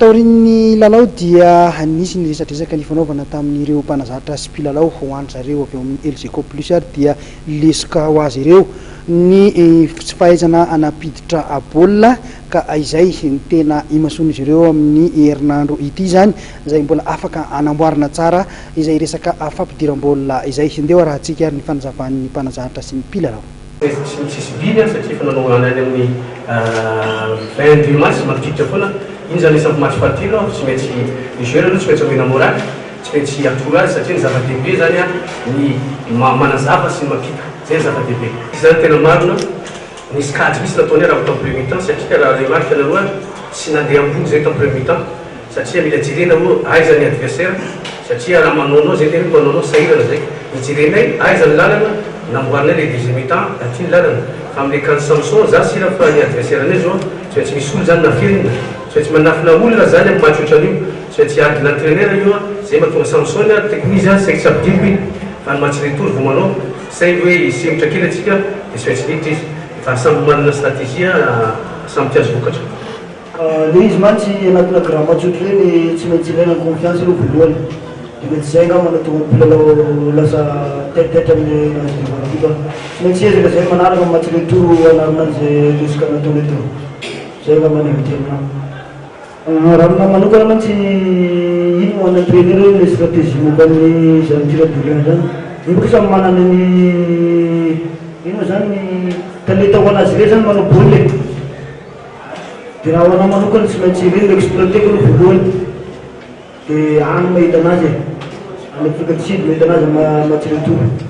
Taorian'ny lalao dia nisy ny resadresaka nifanaovana tamin'ireo mpanazatra sy mpilalao ho an-dry zareo avy ao amin'ny Elgeco Plus ary dia lesoka ho azy ireo ny tsy fahaizana nampiditra baolina ka izay no tena imasoan'izy ireo amin'ny herinandro ity izany izay mbola afaka hanamboarana tsara izay resaka fampidiram-baolina izay. Ndeha arahantsika ary ny fanazavan'ny mpanazatra sy ny mpilalao. Tsy tsisy viny aho satria efa nanao any any amin'ny 22 match mampiditra foana, iny zany isaky match fahatelo aho tsy maintsy ny joueur aloha tsy maintsy omena moral, tsy maintsy atoro azy satria ny zava-dehibe zany an ny manazava sy ny mampita, zay ny zava-dehibe. Izany tena marina, nisy kajy mihitsy nataonay raha vao tamin'ny premier mi-temps satria raha remarque nareo ary tsy nandeha ambony zay tamin'ny premier mi-temps satria mila jerena hoe aiza ny adversaire satria raha manaonao zay tena hoe manaonao sahirana zay, nijerenay aiza ny lalana namboarinay le deuxième mi-temps aty ny lalana fa amle cas-n'i Samson za sira fa ny adversaire nay zao tsy maintsy misy olo zany nafenina, tsy maintsy manafina olona zany am match otran'io, tsy maintsy adin'entraineur io an, zay mahatonga Samson ary tokony izy an saingy tsy ampidiriko iny fa ny match retour vao manao saingy hoe hisemotra kely atsika de tsy maintsy miditra izy fa samby manana stratégie samby te hahazo vokatra. Le izy mantsy anatina grand match ohatr'ireny tsy maintsy ilaina ny confiance aloha voalohany de mety zay angamba no tonga mpilalao lasa taitaitra amin'ny nahazo devant but fa tsy maintsy hiezaka zay manaraka ny match retour hanarina an'izay lesoka nataonay teo zay angamba ny invité aminahy. Raha aminahy manokana mantsy iny no an'ny entraineur hoe le stratégie momba ny zany tir de loin zany iny koa samy manana ny ino moa zany ny talenta ho anazy ireny zany manao baolina e. Dia raha ho anah manokana tsy maintsy ireny no exploiter-ko aloha voalohany dia any mahita anazy e, any Afrika du Sud mahita anazy amin'ny match retour.